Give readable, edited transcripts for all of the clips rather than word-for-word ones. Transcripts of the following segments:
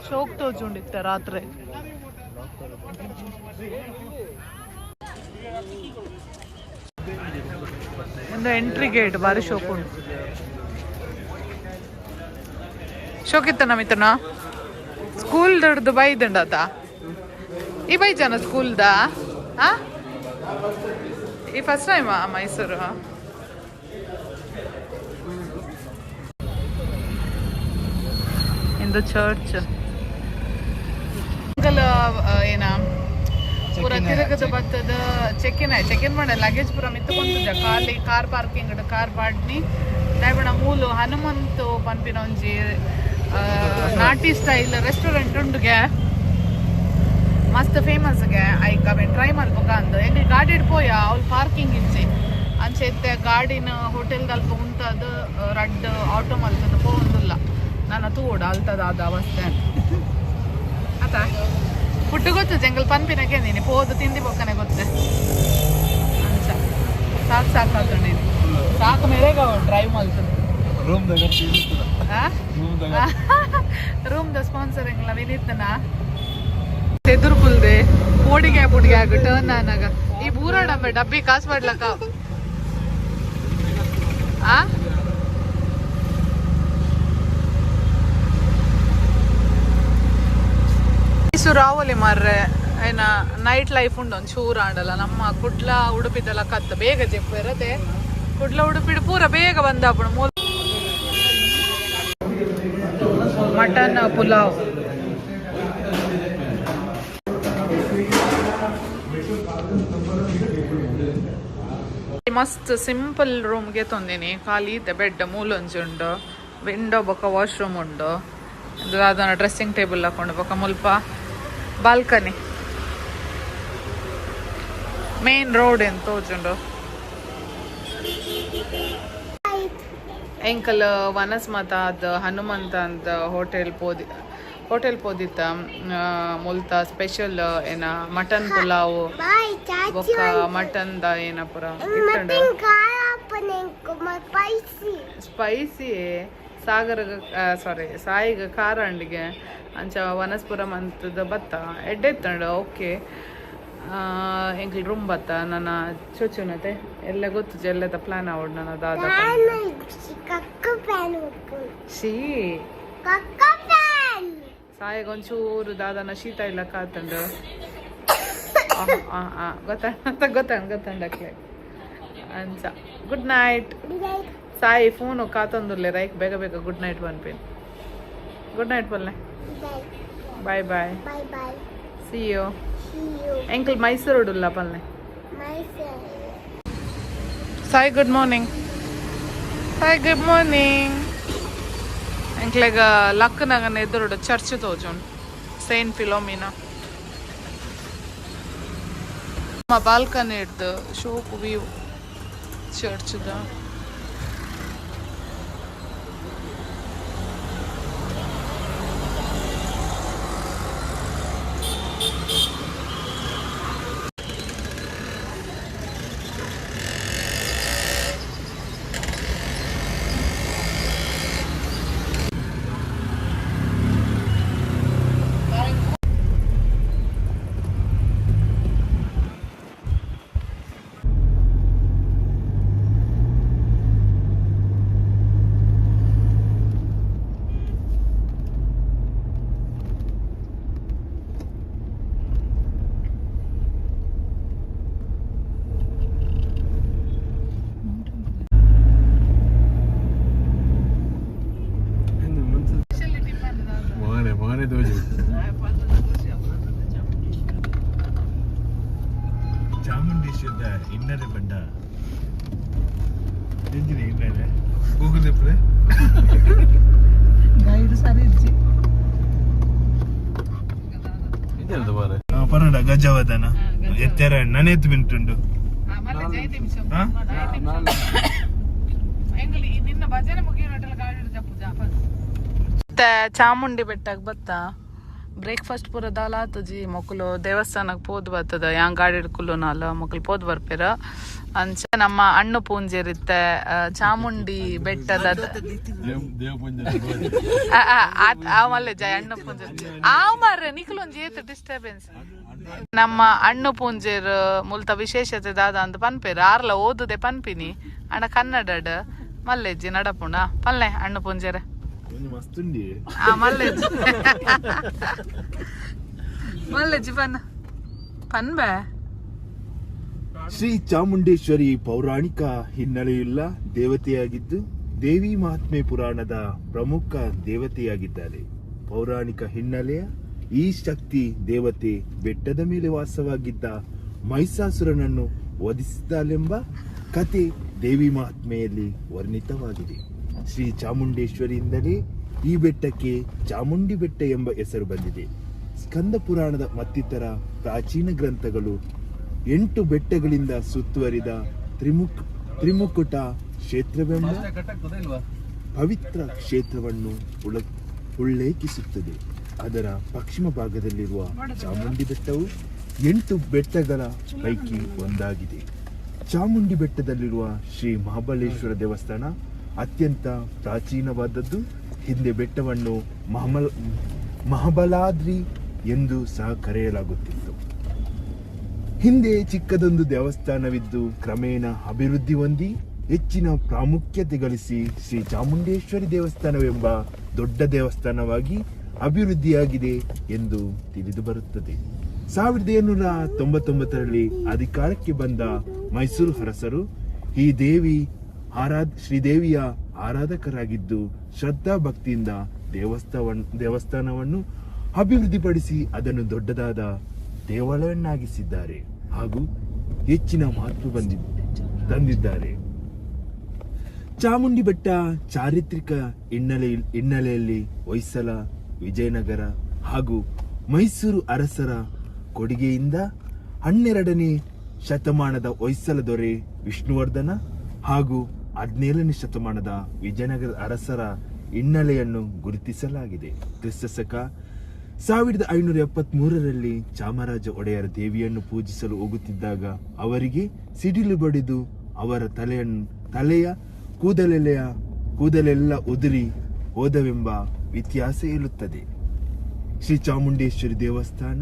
ಶೋಕ್ ತೋಜುಂಡಿತ್ತ ರಾತ್ರೆ. ಒಂದು entry gate ಬಾರಿ ಶೋಕ್ ಉಂಡು. ಶೋಕಿತ್ತನ ಮಿತ್ರನ ಸ್ಕೂಲ್ ದೊಡ್ಡದು ಬೈದಂಡತ. ಈ ಬೈಜಾನ ಸ್ಕೂಲ್ದ? ಆ ಈ first time Mysuru? In the church uncle ಏನ ಪೂರ ತಿರುಗದ ಬತ್ತದ. ಚೆಕ್ ಇನ್, ಚೆಕ್ ಇನ್ ಮಾಡ ಲಗೇಜ್ ಪೂರ ಮಿತ್ತು ಕೊಂತುಜ. ಖಾಲಿ ಕಾರ್ ಪಾರ್ಕಿಂಗ್ ಕಾರ್ ಪಾಡ್ನಿ ದಾಯೆಪಂಡ ಮೂಲು ಹನುಮಂತು ಪನ್ಪಿನ ಒಂಜಿ ನಾಟಿ ಸ್ಟೈಲ್ ರೆಸ್ಟೋರೆಂಟ್ ಉಂಡುಗೆ, ಮಸ್ತ್ ಫೇಮಸ್ ಗೆ. ಐಕ್ ಅವೆನ್ ಟ್ರೈ ಮಲ್ಪಕ ಅಂದ್ ಎಂಕಲ್ ಗಾಡಿಡ್ ಪೋಯ, ಅವ್ಲು ಪಾರ್ಕಿಂಗ್ ಇಜ್ಜಿ. ಅಂಚೆ ಇತ್ತೆ ಗಾಡಿನ ಹೋಟೆಲ್ ದಲ್ಪ ಉಂತದ್ ರಡ್ಡ್ ಆಟೋ ಮಲ್ತದ ಪೋವೊಂದುಲ್ಲ. ನನ ತೂವೊಡು ಅಲ್ತದ ಆದ ಅವಸ್ಥೆ ಅತ. ಫುಡ್ ಗೊತ್ತು ಜಂಗಲ್ ಪನ್ಪಿನಕ್ಕೆ ನೀನು ಪೋದು ತಿಂದಿ ಬೊಕ್ಕನೆ ಗೊತ್ತೆ. ಅಂಚ ಸಾಕು ಸಾಕು ನೀನು ಸಾಕು ಮೇರೆಗ ಡ್ರೈವ್ ಮಲ್ತದ. Room room. Room the sponsor ಎಂಗ್ಲ ವಿನೀತ್ನ. ಎದುರು ಕುಲ್ದೆ ಪೋಡಿಗೆ ಪುಡಿಗೆ ಆಗ ಟರ್ನ್ ಆನಾಗ ಈ ಬೂರಾಡಂಬೆ ಡಬ್ಬಿ ಕಾಸು ಮಾಡ್ಲಕ್ಕ ಆ. ಮೈಸೂರು ಮಾರ್ರೆ, ಏನ ನೈಟ್ ಲೈಫ್ ಉಂಡು ಒಂದು ಚೂರು ಆಂಡಲ. ನಮ್ಮ ಕುಡ್ಲ ಉಡುಪಿದೆಲ್ಲ ಕತ್ತು ಬೇಗ ಜೆಪ್ಪು ಇರತ್ತೆ. ಕುಡ್ಲ ಉಡುಪಿಡು ಪೂರ ಬೇಗ ಬಂದಾಪುಂಡು. ಮೂಲ ಮಟನ್ ಪುಲಾವ್ ಮಸ್ತ್ ಸಿಂಪಲ್ ರೂಮ್ಗೆ ತೊಂದಿನಿ. ಖಾಲಿ ಇದೆ ಬೆಡ್, ಮೂಲೊಂಜಿ ಉಂಡು, ವಿಂಡೋ ಬೊಕ್ಕ ವಾಶ್ರೂಮ್ ಉಂಡು. ಅದನ್ನ ಡ್ರೆಸ್ಸಿಂಗ್ ಟೇಬಲ್ ಹಾಕೊಂಡು ಬೊಕ್ಕ ಮುಲ್ಪ ಬಾಲ್ಕನಿ. ಮೇನ್ ರೋಡ್ ಎಂತ ತೋಜುಂಡು. ಎಂಕಲ್ ವನಸ್ ಮಾತ ಹನುಮಂತ ಅಂತ ಹೋಟೆಲ್ ಪೋದಿ, ಹೋಟೆಲ್ ಪೋದಿತ್ತ. ಮುಲ್ತ ಸ್ಪೆಷಲ್ ಏನ ಮಟನ್ ಪುಲಾವ್ ಬೊಕ್ಕ ಮಟನ್ the ಏನ ಪುರ ಇತ್ತಂಡ. ಸ್ಪೈಸಿ ಸಾಗರ, ಸಾರಿ, ಸಾಯಿಗ ಖಾರ ಅಂಡಿಗೆ. ಅಂಚ ವನಸ್ಪುರ ಮಂತದ ಬತ್ತ ಎಡ್ಡೆ ಇತ್ತಂಡ. ಓಕೆ, ಎಂಕಲ್ ರೂಮ್ ಬತ್ತ. ನನ್ನ ಚೊಚುನತೆ ಎಲ್ಲ ಗೊತ್ತು, ಎಲ್ಲದ ಪ್ಲಾನ್ ಆವಡ್ ನನ್ನ ದಾದ. ಶೀ ಸಾಯಿಗ ಒಂಚೂರು ದಾದನ ಶೀತ ಇಲ್ಲ ಕಾತಂಡು. ಗೊತ್ತ ಗೊತ್ತಂಡ್ ಗೊತ್ತಂಡ ಅಕ್ಲೆ. ಅಂಚ ಗುಡ್ ನೈಟ್ ಸಾಯಿ. ಫೋನು ಕಾತೊಂದುಲ್ಲೆ ರೈಕ್ ಬೇಗ ಬೇಗ ಗುಡ್ ನೈಟ್ ಪನ್ಪಿನ್. ಗುಡ್ ನೈಟ್ ಪಲ್ಲೆ. Bye bye. Bye bye. See you. See you. ಎಂಕಲ್ ಮೈಸೂರು ಉಲ್ಲ ಪಲ್ಲೆ. Mysore. Sai, good morning. Sai, good morning. ಎಂಕ್ಲೆಗ ಲಕ್ಕನಗನ ಎದುರುಡು ಚರ್ಚ್ ತೋಜುಂಡು, ಸೇಂಟ್ ಫಿಲೋಮಿನಾ. ನಮ್ಮ ಬಾಲ್ಕನಿ ಹಿಡ್ದು ಶೋಕು ವ್ಯೂ ಚರ್ಚ್ದ. ಮೋನೆ ಮೋನೆ ತೋಜು. ಚಾಮುಂಡೇಶ್ವರದ ಇನ್ನರೆ ಬಂಡ ಎಂಜಿನ ಇನ್ನರೆ ಗೂಗಲ್ ಎಪ್ಪಡೆ. ಗೈಡ್ ಸರಿ ಇಜ್ಜಿ. ಪನ್ನಡ ಗಜವದನ ಎತ್ತರ ನನೇತ್ ಮಿಂಟುಂಡು. ಹಾ? ನಿನ್ನ ಭಜನೆ ಮುಗಿಯೋಟಲ್ಲ ಗಾಡಿ ಚಾಮುಂಡಿ ಬೆಟ್ಟಕ್ಕೆ ಬತ್ತ ಬ್ರೇಕ್ಫಾಸ್ಟ್ ಪೂರ ದಾಲ ಆತುಜಿ. ಮೊಕುಲು ದೇವಸ್ಥಾನಕ್ಕೆ ಪೋದು ಬರ್ತದ. ಯಾಂಗ್ ಗಾಡಿ ಹಿಡ್ಕುಲು ನಾಲ್ ಮೊಕುಲು ಪೋದು ಬರ್ಪೇರ. ಅಂಚ ನಮ್ಮ ಅಣ್ಣು ಪೂಂಜೆರಿತ್ತೆ ಚಾಮುಂಡಿ ಬೆಟ್ಟದ ಆ, ಆ, ಆ ಮಲ್ಲೆ ಜಯ ಅಣ್ಣು ಪೂಂಜೆರ್ ಆ ಮಾರ್ರೆ ನಿಖಲು ಒಂಜಿ ಏತ್ ಡಿಸ್ಟರ್ಬೆನ್ಸ್. ನಮ್ಮ ಅಣ್ಣು ಪೂಂಜೆರ್ ಮುಲ್ತ ವಿಶೇಷತೆ ದಾದ ಅಂತ ಪನ್ಪೇರು. ಆರ್ಲ ಓದುದೆ ಪನ್ಪಿನಿ ಅಣ್ಣ ಕನ್ನಡಡ್ ಮಲ್ಲೆಜ್ಜಿ ನಡಪುಣ ಪಲ್ಲೆ ಅಣ್ಣು ಪೂಂಜೆರೆ. ಮಸ್ತುಂಡಿ. ಆ ಮಲ್ಲೆಜ್ಜಿ ಮಲ್ಲೆಜ್ಜಿ ಪನ್ನ ಪನ್ಬೆ. ಶ್ರೀ ಚಾಮುಂಡೇಶ್ವರಿ ಪೌರಾಣಿಕ ಹಿನ್ನೆಲೆಯುಳ್ಳ ದೇವತೆಯಾಗಿದ್ದು, ದೇವಿ ಮಹಾತ್ಮೆ ಪುರಾಣದ ಪ್ರಮುಖ ದೇವತೆಯಾಗಿದ್ದಾರೆ. ಪೌರಾಣಿಕ ಹಿನ್ನೆಲೆಯ ಈ ಶಕ್ತಿ ದೇವತೆ ಬೆಟ್ಟದ ಮೇಲೆ ವಾಸವಾಗಿದ್ದ ಮಹಿಷಾಸುರನನ್ನು ವಧಿಸಿದ್ದಾಳೆಂಬ ಕತೆ ದೇವಿ ಮಹಾತ್ಮೆಯಲ್ಲಿ ವರ್ಣಿತವಾಗಿದೆ. ಶ್ರೀ ಚಾಮುಂಡೇಶ್ವರಿಯಿಂದಲೇ ಈ ಬೆಟ್ಟಕ್ಕೆ ಚಾಮುಂಡಿ ಬೆಟ್ಟ ಎಂಬ ಹೆಸರು ಬಂದಿದೆ. ಸ್ಕಂದ ಪುರಾಣದ ಮತ್ತಿತರ ಪ್ರಾಚೀನ ಗ್ರಂಥಗಳು ಎಂಟು ಬೆಟ್ಟಗಳಿಂದ ಸುತ್ತುವರಿದ ತ್ರಿಮುಕುಟ ಕ್ಷೇತ್ರವೆಂಬ ಪವಿತ್ರ ಕ್ಷೇತ್ರವನ್ನು ಉಲ್ಲೇಖಿಸುತ್ತದೆ. ಅದರ ಪಶ್ಚಿಮ ಭಾಗದಲ್ಲಿರುವ ಚಾಮುಂಡಿ ಬೆಟ್ಟವು ಎಂಟು ಬೆಟ್ಟಗಳ ಪೈಕಿ ಒಂದಾಗಿದೆ. ಚಾಮುಂಡಿ ಬೆಟ್ಟದಲ್ಲಿರುವ ಶ್ರೀ ಮಹಾಬಲೇಶ್ವರ ದೇವಸ್ಥಾನ ಅತ್ಯಂತ ಪ್ರಾಚೀನವಾದದ್ದು. ಹಿಂದೆ ಬೆಟ್ಟವನ್ನು ಮಹಾಬಲಾದ್ರಿ ಎಂದು ಸಹ ಕರೆಯಲಾಗುತ್ತಿತ್ತು. ಹಿಂದೆ ಚಿಕ್ಕದೊಂದು ದೇವಸ್ಥಾನವಿದ್ದು, ಕ್ರಮೇಣ ಅಭಿವೃದ್ಧಿ ಹೊಂದಿ ಹೆಚ್ಚಿನ ಪ್ರಾಮುಖ್ಯತೆ ಗಳಿಸಿ ಶ್ರೀ ಚಾಮುಂಡೇಶ್ವರಿ ದೇವಸ್ಥಾನವೆಂಬ ದೊಡ್ಡ ದೇವಸ್ಥಾನವಾಗಿ ಅಭಿವೃದ್ಧಿಯಾಗಿದೆ ಎಂದು ತಿಳಿದು ಬರುತ್ತದೆ. 1799ರಲ್ಲಿ ಅಧಿಕಾರಕ್ಕೆ ಬಂದ ಮೈಸೂರು ಅರಸರು ಈ ದೇವಿ ಶ್ರೀದೇವಿಯ ಆರಾಧಕರಾಗಿದ್ದು, ಶ್ರದ್ಧಾ ಭಕ್ತಿಯಿಂದ ದೇವಸ್ಥಾನವನ್ನು ಅಭಿವೃದ್ಧಿಪಡಿಸಿ ಅದನ್ನು ದೊಡ್ಡದಾದ ದೇವಾಲಯವನ್ನಾಗಿಸಿದ್ದಾರೆ ಹಾಗೂ ಹೆಚ್ಚಿನ ಮಹತ್ವ ತಂದಿದ್ದಾರೆ. ಚಾಮುಂಡಿ ಬೆಟ್ಟ ಚಾರಿತ್ರಿಕ ಹಿನ್ನೆಲೆಯಲ್ಲಿ ಹೊಯ್ಸಳ, ವಿಜಯನಗರ ಹಾಗೂ ಮೈಸೂರು ಅರಸರ ಕೊಡುಗೆಯಿಂದ 12ನೇ ಶತಮಾನದ ಹೊಯ್ಸಳ ದೊರೆ ವಿಷ್ಣುವರ್ಧನ ಹಾಗೂ 17ನೇ ಶತಮಾನದ ವಿಜಯನಗರ ಅರಸರ ಹಿನ್ನೆಲೆಯನ್ನು ಗುರುತಿಸಲಾಗಿದೆ. ಕ್ರಿಸ್ತ ಶಕ 1573ರಲ್ಲಿ ಚಾಮರಾಜ ಒಡೆಯರ ದೇವಿಯನ್ನು ಪೂಜಿಸಲು ಹೋಗುತ್ತಿದ್ದಾಗ ಅವರಿಗೆ ಸಿಡಿಲು ಬಡಿದು ಅವರ ತಲೆಯ ಕೂದಲೆಲ್ಲ ಉದುರಿ ಹೋದವೆಂಬ ಇತಿಹಾಸ ಹೇಳುತ್ತದೆ. ಶ್ರೀ ಚಾಮುಂಡೇಶ್ವರಿ ದೇವಸ್ಥಾನ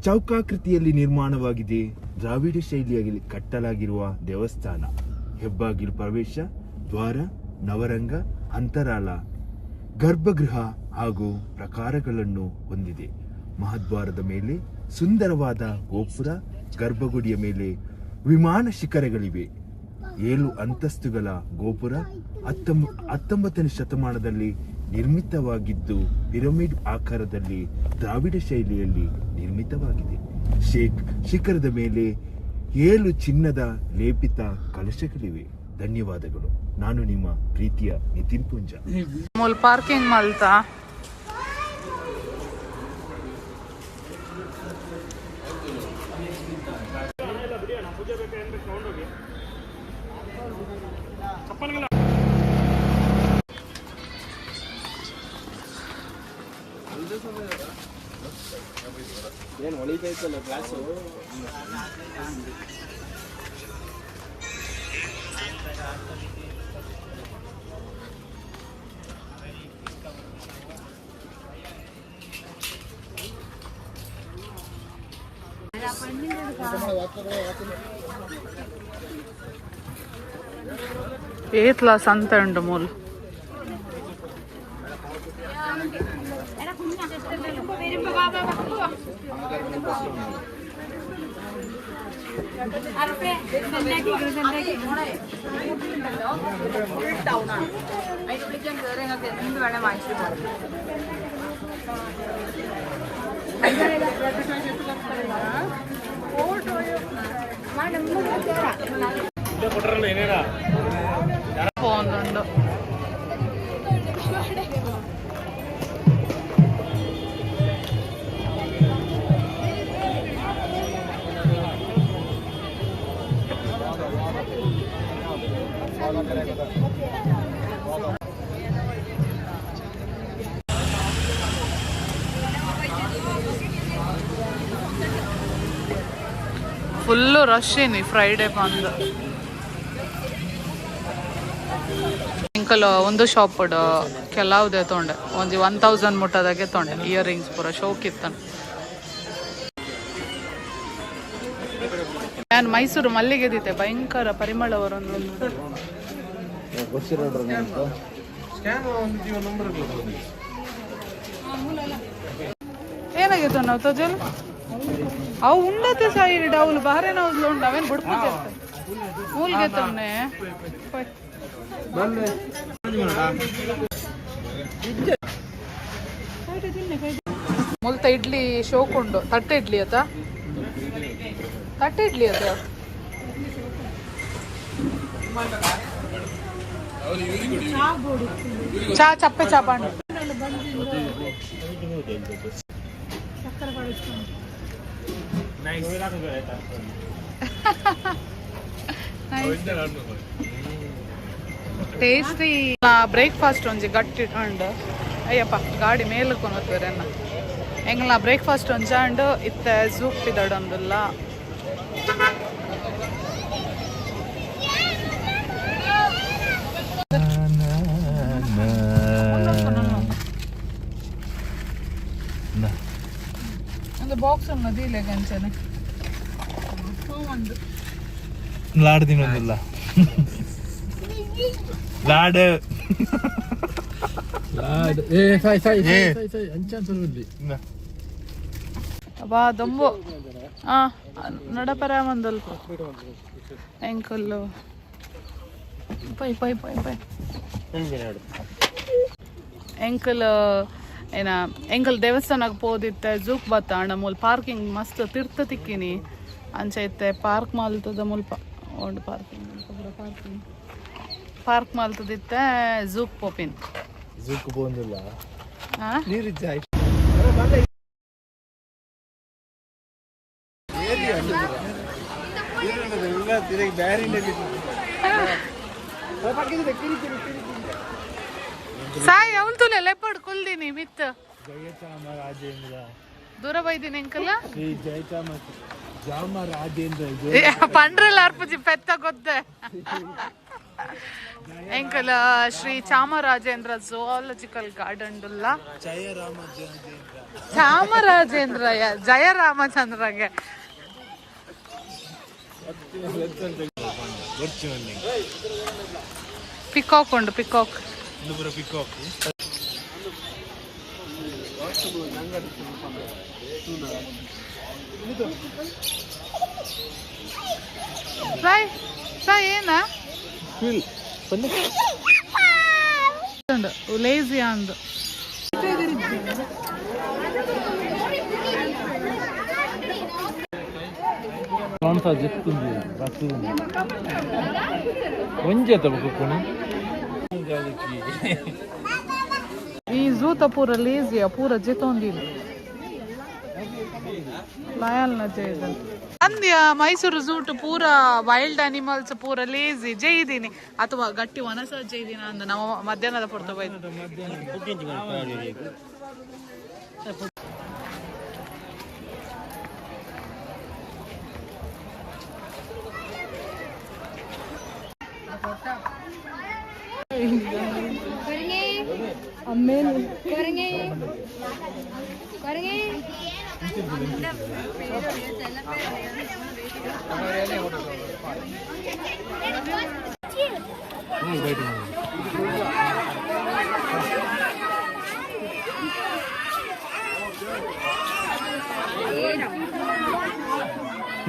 ಚೌಕಾಕೃತಿಯಲ್ಲಿ ನಿರ್ಮಾಣವಾಗಿದೆ. ದ್ರಾವಿಡ ಶೈಲಿಯಲ್ಲಿ ಕಟ್ಟಲಾಗಿರುವ ದೇವಸ್ಥಾನ ಹೆಬ್ಬಾಗಿಲು, ಪ್ರವೇಶ ದ್ವಾರ, ನವರಂಗ, ಅಂತರಾಳ, ಗರ್ಭಗೃಹ ಹಾಗೂ ಪ್ರಾಕಾರಗಳನ್ನು ಹೊಂದಿದೆ. ಮಹಾದ್ವಾರದ ಮೇಲೆ ಸುಂದರವಾದ ಗೋಪುರ, ಗರ್ಭಗುಡಿಯ ಮೇಲೆ ವಿಮಾನ ಶಿಖರಗಳಿವೆ. ಏಳು ಅಂತಸ್ತುಗಳ ಗೋಪುರ 19ನೇ ಶತಮಾನದಲ್ಲಿ ನಿರ್ಮಿತವಾಗಿದ್ದು, ಪಿರಮಿಡ್ ಆಕಾರದಲ್ಲಿ ದ್ರಾವಿಡ ಶೈಲಿಯಲ್ಲಿ ನಿರ್ಮಿತವಾಗಿದೆ. ಶಿಖರದ ಮೇಲೆ ಏಳು ಚಿನ್ನದ ಲೇಪಿತ ಕಲಶಗಳಿವೆ. ಧನ್ಯವಾದಗಳು. ನಾನು ನಿಮ್ಮ ಪ್ರೀತಿಯ ನಿತಿನ್ ಪುಂಜ. ಮೂಲ್ ಪಾರ್ಕಿಂಗ್ ಮಲ್ತ. ಏತ್ಲ ಸಂತ ಉಂಡು ಮೂಲು. എന്ത് വേണേ വാങ്ങിച്ചിട്ട് പോകാം. പോകുന്നുണ്ട്. ಫುಲ್ಲು ರಶ್ ಏನಿ ಫ್ರೈಡೆ ಬಂದು. ಅಂಕಲ್ ಒಂದು ಶಾಪ್ ಕೆಲವುದೇ ತೊಂಡೆ, ಒಂಜಿ 1000 ಮುಟ್ಟದಾಗೆ ತೊಂಡೆ. ಇಯರ್ ರಿಂಗ್ಸ್ ಪೂರ ಶೋಕ್ ಇತ್ತನ. ನಾನು ಮೈಸೂರು ಮಲ್ಲಿಗೆ ದಿತೆ, ಭಯಂಕರ ಪರಿಮಳ ಅವರೊಂದು. ಏನಾಗಿತ್ತು ನಾವು ತೋಜಲ್ ಅವು ಉಂಡತೆ ಸೈಡ್ ಅವಳು ಬಾರೆ ನಾವು ಉಂಡು ಅವೇನು ಬುಡ್ಪು ಮೂಲ್ಗೆ ತೊನ್ನೆ. ಮುಲ್ತ ಇಡ್ಲಿ ಶೋಕ್ ಉಂಡು. ತಟ್ಟೆ ಇಡ್ಲಿ ಆತ, ತಟ್ಟೆ ಇಡ್ಲಿ ಆತ. ಚಾ ಚಪ್ಪೆ ಚಾ ಪಾಂಡು. ಟೇಸ್ಟಿ ಬ್ರೇಕ್ಫಾಸ್ಟ್ ಒಂಜಿ ಗಟ್ಟಿ ಉಂಡು. ಅಯ್ಯಪ್ಪ, ಗಾಡಿ ಮೇಲಕ್ಕೆ ಕೊನತ್ವೇರೆನ್ನ. ಎಂಗ್ಲ ಬ್ರೇಕ್ಫಾಸ್ಟ್ ಒಂಜಾಂಡು ಇತ್ತೆ ಝೂಕ್ ಪಿದಡೊಂದುಲ್ಲ. ಒಂದು ಬಾಕ್ಸ್ ಉಂಡು ದೀಲೆ ಗಂಚನೆ ಒಂದು. ಲಾಡ್ ತಿನ್ನೊಂದಿಲ್ಲ ಲಾಡ್. ಏ ಸಾಯ್ ಸಾಯ್. ಏ. ಸಾಯ್ ಸಾಯ್ ಅಂಚ. ಅಬ್ಬಾ ದೊಂಬು ಆ ನಡಪರ ಮಂದಲ್ ಎಂಕಲ್ಲು pi pi pi pi. ಎಂಕಲ್ ಏನ ಎಂಕಲ್ ದೇವಸ್ಥಾನಕ್ಕೆ ಪೋದಿತ್ತೆ, ಜೂಕ್ ಬತ್ತ ಅಣ್ಣ. ಮೂಲ್ ಪಾರ್ಕಿಂಗ್ ಮಸ್ತ್ ತಿರ್ತ ತಿಕ್ಕಿನಿ. ಅಂಚ ಇತ್ತೆ ಪಾರ್ಕ್ ಮಾಲ್ತದ ಮುಲ್ಪ ಓಂಡ್ ಪಾರ್ಕಿಂಗ್, ಪಾರ್ಕಿಂಗ್ ಪಾರ್ಕ್ ಮಾಲ್ತದಿತ್ತೆ ಜೂಕ್ ಪೋಪಿನ್. ಝೂಕ್ ಪೋಂದಿಲ್ಲ. ಆ ನೀರಿಜ್ಜ. ಸಾಯಿ ಅವಳು ತುಲೆ ಲೆಪ್ಪಡ್ ಕುಲ್ದಿನಿ ಮಿತ್. ಜಯಚಾಮರಾಜೇಂದ್ರ. ದೂರ ಬೈದಿನಿ ಅಂಕಲ್. ಶ್ರೀ ಜಯಚಾಮ ಚಾಮರಾಜೇಂದ್ರ. ಪಂಡ್ರಲ್ಲ ಅರ್ಪುಜಿ ಪೆತ್ತ ಗೊತ್ತೆ. ಎಂಕಲ್ ಶ್ರೀ ಚಾಮರಾಜೇಂದ್ರ ಝೂಆಲಜಿಕಲ್ ಗಾರ್ಡನ್ ಡುಲ್ಲ. ಚಾಮರಾಜೇಂದ್ರ ಜಯ ರಾಮಚಂದ್ರಗೆ. ಪಿಕಾಕ್ ಉಂಡು, ಪಿಕಾಕ್. ಪಿಕಾಕ್. ಸಾಯ್ ಸಾಯ್ ಏನ ಉಂಡು ಲೇಸಿ ಅಂದು. ಕಾನ್ಸ ಜೆತ್ತುಂದು ಬರ್ತದೆ ಒಂಜೆ ತಗೋಕೋಣಿ. ಈ ಝೂತ ಪೂರ ಲೇಸಿಯ ಪೂರ ಜೆತೊಂದಿಲ್ಲ ಲಯಲ್ನ ಜೈದಲ್ ಅಂದ್ಯ. ಮೈಸೂರು ಝೂಟ್ ಪೂರ ವೈಲ್ಡ್ ಅನಿಮಲ್ಸ್ ಪೂರ ಲೇಜಿ ಜೈದೀನಿ ಅಥವಾ ಗಟ್ಟಿ ವನಸ ಜೈದಿನ ಅಂದ. ನಾವು ಮಧ್ಯಾಹ್ನದ ಪೊರ್ತು ಬೈದು. ಕೊರಂಗಿ ಕೊರಂಗಿ.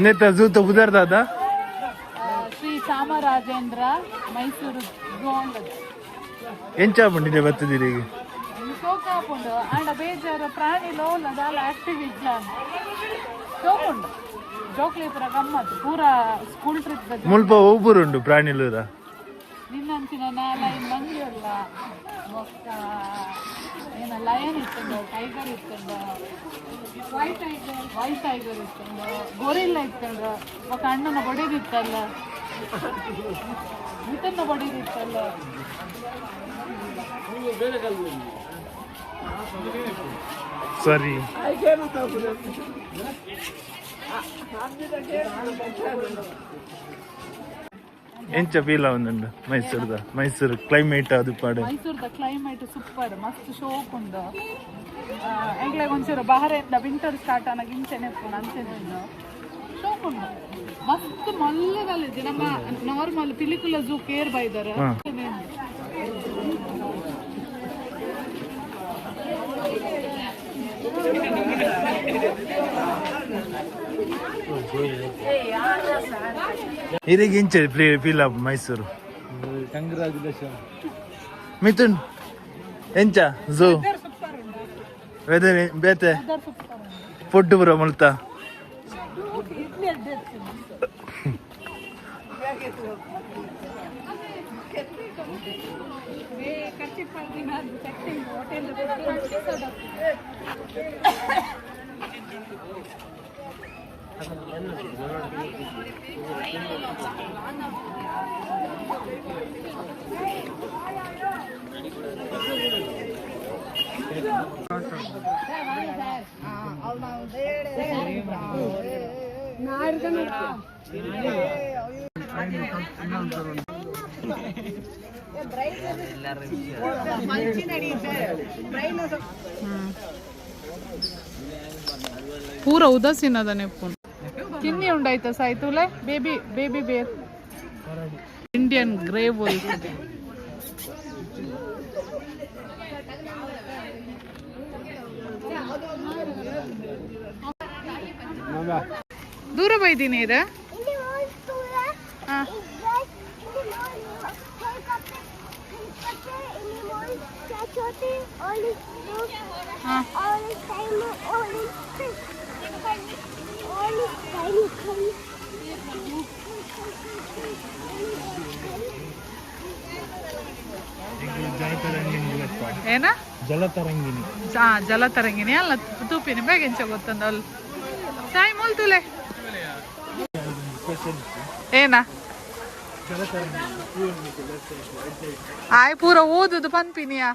ನೇತ ಝೂತ ಉದರ್ ದಾದಾ. ಶ್ರೀ ಚಾಮರಾಜೇಂದ್ರ ಮೈಸೂರು ಝೂ. ಎಂಚ ಬಂಡಿದೆ ಬರ್ತದಿರಿ ಈಗ? ಸೋಕಾಪುಂಡು ಆಂಡ ಬೇಜಾರು ಪ್ರಾಣಿ ಲೋಲ ದಾಲ ಆಕ್ಟಿವ್ ಇಜ್ಜಾನ್. ಸೋಕುಂಡು, ಜೋಕ್ಲಿ ಪೂರ ಗಮ್ಮತ್, ಪೂರ ಸ್ಕೂಲ್ ಟ್ರಿಪ್. ಮುಲ್ಪ ಒಬ್ಬರುಂಡು ಪ್ರಾಣಿಲೂರ. ನಿನ್ನಂಚಿನ ನಾಲೈನ್ ಮಂಗಿಯಲ್ಲ ಬೊಕ್ಕ ಏನ ಲಯನ್ ಇತ್ತುಂಡು, ಟೈಗರ್ ಇತ್ತುಂಡು, ವೈಟ್ ಟೈಗರ್, ವೈಟ್ ಟೈಗರ್ ಇತ್ತುಂಡು, ಗೊರಿಲ್ಲ ಇತ್ತುಂಡು. ಬೊಕ್ಕ ಅಣ್ಣನ ಬಡಿದಿತ್ತಲ್ಲ, ಮಿತನ್ನ ಬಡಿದಿತ್ತಲ್ಲ. ಸರಿ. ಎಂಚ ಫೀಲ್ ಆವೊಂದುಂಡು ಮೈಸೂರ್ದ ಮೈಸೂರು ಕ್ಲೈಮೇಟ್ ಅದು ಪಾಡು. ಮೈಸೂರ್ದ ಕ್ಲೈಮೇಟ್ ಸೂಪರ್, ಮಸ್ತ್ ಶೋಕ್ ಉಂಡು. ಎಂಕ್ಲೆಗ್ ಒಂಚೂರು ಬಹರೇಂದ ವಿಂಟರ್ ಸ್ಟಾರ್ಟ್ ಆನಾಗ ಇಂಚೆನೆ ಉಪ್ಪುಂಡು, ಅಂಚೆನೆ ಉಂಡು. ಶೋಕ್ ಉಂಡು, ಮಸ್ತ್ ಮಲ್ಲದಲ್ಲಿದೆ. ನಮ್ಮ ನಾರ್ಮಲ್ ಪಿಲಿಕುಲ ಝೂ ಕೇರ್ ಬೈದರ್. ಇರೆಗ್ ಎಂಚ ಫೀಲ್ ಆಪ್ ಮೈಸೂರು? ಕಂಗ್ರಾಚುಲೇಷನ್. ಮಿಥುನ್, ಎಂಚ ಝೂ, ವೆದರ್, ಬೇತೆ ಫುಡ್ ಪೂರ ಮುಲ್ತ? ಪೂರ ಉದಾಸೀನದ ನೆಪ್ಪುನು ತಿನ್ನಿ ಉಂಡಾಯ್ತಾ ಸಾಯ್ತುಲೆ. Baby baby bear, Indian grey wolf. ದೂರ ಬೈದೀನಿ ಇದೆ. ಇಲ್ಲಿ ಹೋಗ್ತೂರ. ಹಾ. ಹೆಲಿಕಾಪ್ಟರ್, ಹೆಲಿಕಾಪ್ಟರ್ ಇಲ್ಲಿ ಛೋಟಿ. ಹಾ. ಆಲ್ ಟೈಮ್ ಆಲ್ ಆಲ್ ಟೈಮ್. ಏನ? ಜಲತರಂಗಿಣಿ. ಜಲತರಂಗಿಣಿ ಅಲ್ಲ, ತೂಪಿನಿ ಬೇಗ ಗೊತ್ತಂದ ಅಲ್ಲಿ ಸಾಯಿ ಮೂಲ್ತುಲೆ. ಏನ ಆಯ್ ಪೂರ ಓದುದು ಪನ್ಪಿನಿಯಾ,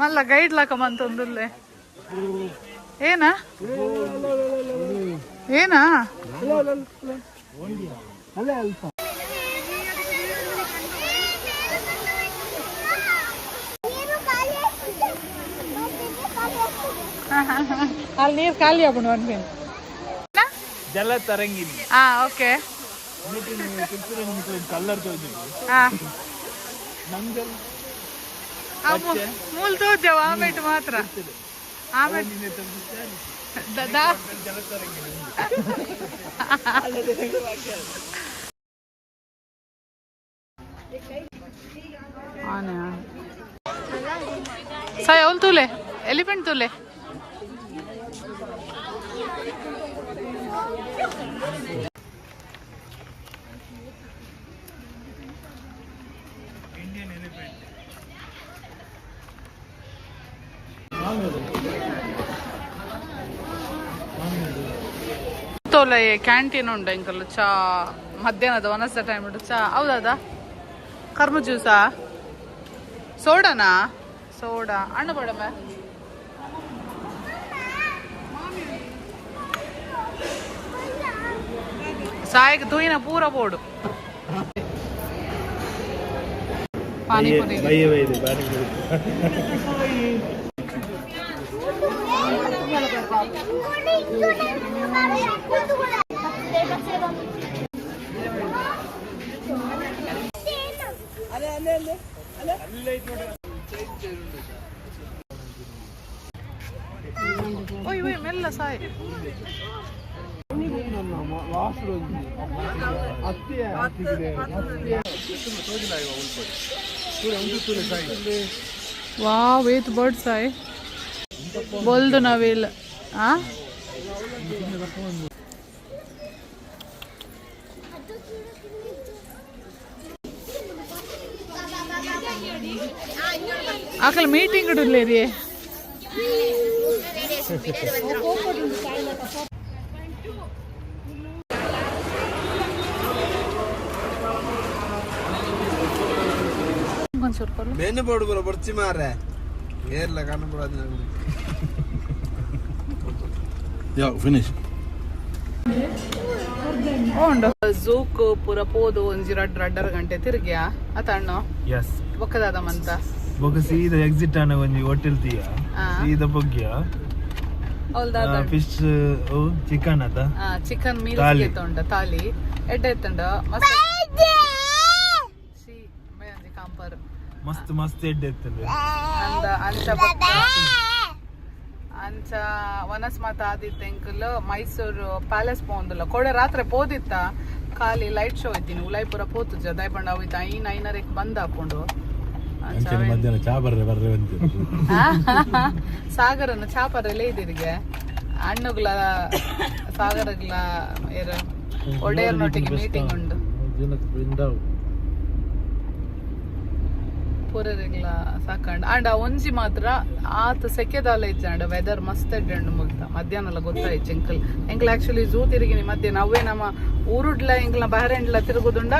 ಮಲ್ಲ ಗೈಡ್ ಲಾಕ ಮಂತೊಂದುಲ್ಲೆ. ಏನ ಏನಾ? ನೀರು ಖಾಲಿ ಆಗ್ತದೆ, ಮತ್ತೆ ಖಾಲಿ ಆಗ್ತದೆ. ಅಲ್ಲಿ ನೀರು ಖಾಲಿ ಆಗ್ಬಿಡು ಅನ್ಪಿನಿ. ಜಲತರಂಗಿಣಿ. ಹಾ, ಓಕೆ. ಕಲ್ಲರ್ ತೋಜು. ಹಾ. ನಂಗಲ್. ಮೂಲ್ ತೋಜವ ಆಮೇಟ್ ಮಾತ್ರ ಆಮೇಟ್ ದಾ. ಆನೆ ಸಾಯ್ ಅವಳು ತೂಲೆ, ಎಲಿಫೆಂಟ್ ತೂಲೆ. Indian elephant. ತೋಲೆ ಕ್ಯಾಂಟೀನ್ ಉಂಟು ಎಂಕಲ್. ಚಾ ಮಧ್ಯಾಹ್ನದ ಒನಸ ಟೈಮ್ ಉಂಟು. ಚಾ ಹೌದಾದ, ಕರ್ಮ ಜ್ಯೂಸಾ, ಸೋಡನಾ? ಸೋಡಾ ಅಣ್ಣ ಬೇಡಮ್ಮ. ಸಾಯಿಗೆ ತೂಯಿನ ಪೂರ ಬೋಡು ಪಾನಿಪುರಿ. ಬಯ್ಯ ಬೈದೆ ಪಾನಿಪುರಿ. ಓಯ್ ಓಯ್, ಮೆಲ್ಲ ಸಾಯಿ. ವಾವ್, ವೇತ್ ಬರ್ಡ್ ಸಾಯಿ ಬೊಲ್ದು ನವಿಲ್. ಆ ಆಕಲ್ ಮೀಟಿಂಗ್ ಇಡಲೇರಿ. ಒಂಚೂರು ಕೊಡು. ಬೆನ್ನು ಬೋರ್ಡ್ ಬರೋ ಬೊರ್ಚಿ ಮಾರ್ರೆ, ಏರ್ಲ ಕಣ್ಣು. Yeah, finish. ಉಂಡು ಝೂಕ್ ಪೂರ ಪೋದು ಒಂಜಿ ರಡ್ಡ್ ರಡ್ಡರ ಗಂಟೆ ತಿರುಗಿಯ ಅತ ಅಣ್ಣ. ಎಸ್. ಬೊಕ್ಕದಾದ ಮಂತ. ಬೊಕ ಸೀದಾ ಎಕ್ಸಿಟ್ ಆನ ಒಂಜಿ ಹೋಟೆಲ್ ತೀಯ. ಆ. ಸೀದಾ ಬೊಗ್ಗಿಯ. ಅವಲ್ದಾದ. ಫಿಶ್, ಚಿಕನ್ ಅತ? Chicken meals. ತಾಲಿ. ಉಂಡ ತಾಲಿ ಎಡ್ಡೆ ಇತ್ತುಂಡ ಮಸ್ತ್. ಶೀ ಒಂಜಿ ಕಾಂಪರ್. ಮಸ್ತ್ ಮಸ್ತ್ ಎಡ್ಡೆ ಇತ್ತುಂಡು. ಅಂದ ಅಂಚ ಬೊಕ್ಕ ಅಂಚ ವನಸ್ ಮಾತ ಆದಿತ್ತ. ಎಂಕುಲು ಮೈಸೂರು ಪ್ಯಾಲೇಸ್ ಪೋಂದುಲ್ಲ. ಕೋಡೆ ರಾತ್ರೆ ಪೋದಿತ್ತ, ಖಾಲಿ ಲೈಟ್ ಶೋ ಇತ್ತೀನಿ. ಉಲಾಯ್ಪುರ ಪೋತುಜ ದಾಯಪಂಡ ಅವಿತ ಐನ್ ಐನರೆಕ್ ಬಂದ್ ಹಾಕೊಂಡು. ಅಂಚ ಮಧ್ಯಾಹ್ನ ಚಾ ಬರ್ರೆ ಬರ್ರೆ ಬಂದಿತ್ತು. ಸಾಗರನ ಚಾಪರೆಲ್ಲ ಇದಿರಿಗೆ ಅಣ್ಣುಗ್ಲ ಸಾಗರಗ್ಲ ಏರ ಒಡೆಯರ್ನೊಟ್ಟಿಗೆ ಮೀಟಿಂಗ್ ಉಂಡು. ದಿನಕ್ಕೆ ಪೂರರಿಗ್ಲ ಸಾಕಂಡ್. ಅಂಡ ಒಂಜಿ ಮಾತ್ರ ಆತ ಸೆಕೆದಾಲ ಇಜ್ಜಾಂಡ ವೆದರ್ ಮಸ್ತ್ ಎಡ್ಡೆ ಮುಲ್ತ. ಮಧ್ಯಾಹ್ನ ಎಲ್ಲ ಗೊತ್ತಾಯ್ತು ಎಂಕಲ್. ಎಂಕಲ್ ಆಕ್ಚುಲಿ ಝೂ ತಿರುಗಿನಿ ಮಧ್ಯಾಹ್ನ. ಅವೇ ನಮ್ಮ ಊರುಡ್ಲ ಎಂಕಲ್ನ ಬಹರೇನ್ಲ ತಿರುಗುದುಂಡ.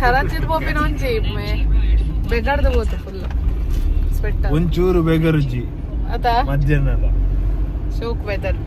ಕರಂಚಿದ ಪೋಪಿನ ಒಂಜಿ ಬೆಗಾಡ್ದ ಹೋತು ಫುಲ್ ಸ್ವೆಟ್. ಒಂಚೂರು ಬೇಗರುಜಿ ಅತ. ಮಧ್ಯಾಹ್ನ. ಶೋಕ್ ವೆದರ್.